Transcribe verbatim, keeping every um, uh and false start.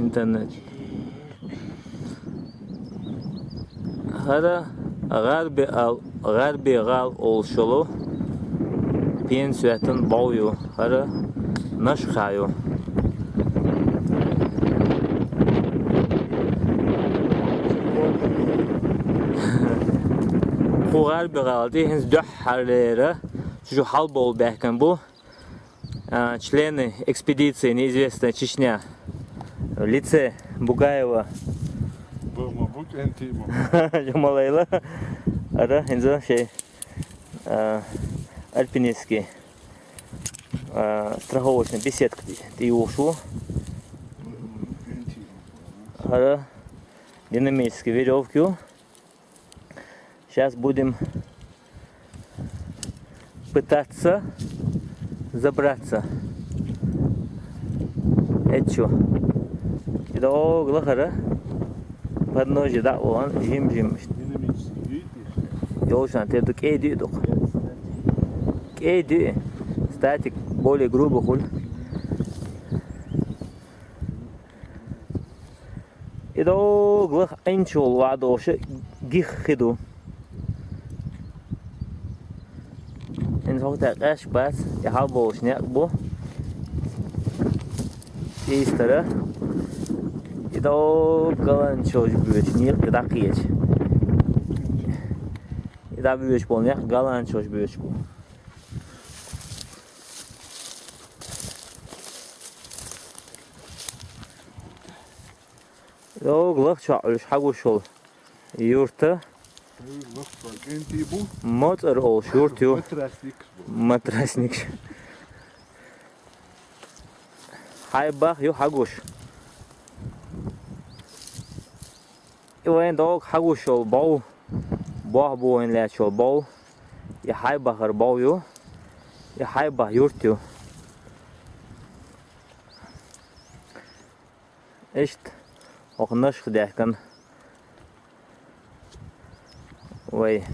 Интернет. ХӀара ГӀарби-ГӀал, ГӀарби-ГӀал олуш йолу пенсиятан бӀов ю. ХӀара Нашха ю. Кху ГӀарби-ГӀал тӀе хӀинца дуьххьарлера чу хьалбовла баьхкина бу, а, члены экспедиции «Неизвестная Чечня» в лице Бугаева. Бу-, ма бу кӀентий бу. Жамалайла. ХӀара хӀинца шей, а, альпинистский, а, страховочный беседка тӀе юхуш ву. ХӀара динамический верёвка ю. Щас будем пытаться забраться. Эчу. И дог лахара. Подножье дӀа а ван, жим-жим. Йолчан те ду кӀей дуьйду. КӀей дуьй. Статик более грубо хуьлу. И дог лаха Ӏинчул вадоша гих хи ду. Ин хӀокта къаьш бац, и хьалболуш некъ бу. Ийстара. И дог галанчош боьчу некъ дӀакхеча. И дӀабоьчу болу некъ галанчош боьчу бу. Дог лахчохь Ӏуьллуш хьагуш йолу юрта. Лахчохь кӀентий бу. МоцӀар олуш юрт ю. Матрасникаш бу. Матрасникаш. Хьайбах ю хьагуш. И вайн дог хьагуш йолу бов. Бох бу вайн лаьтташ йолу бов. И Хьайбахар бов ю. И Хьайбах юрт ю. Иштта, хӀокху Нашха даьхкина. Вай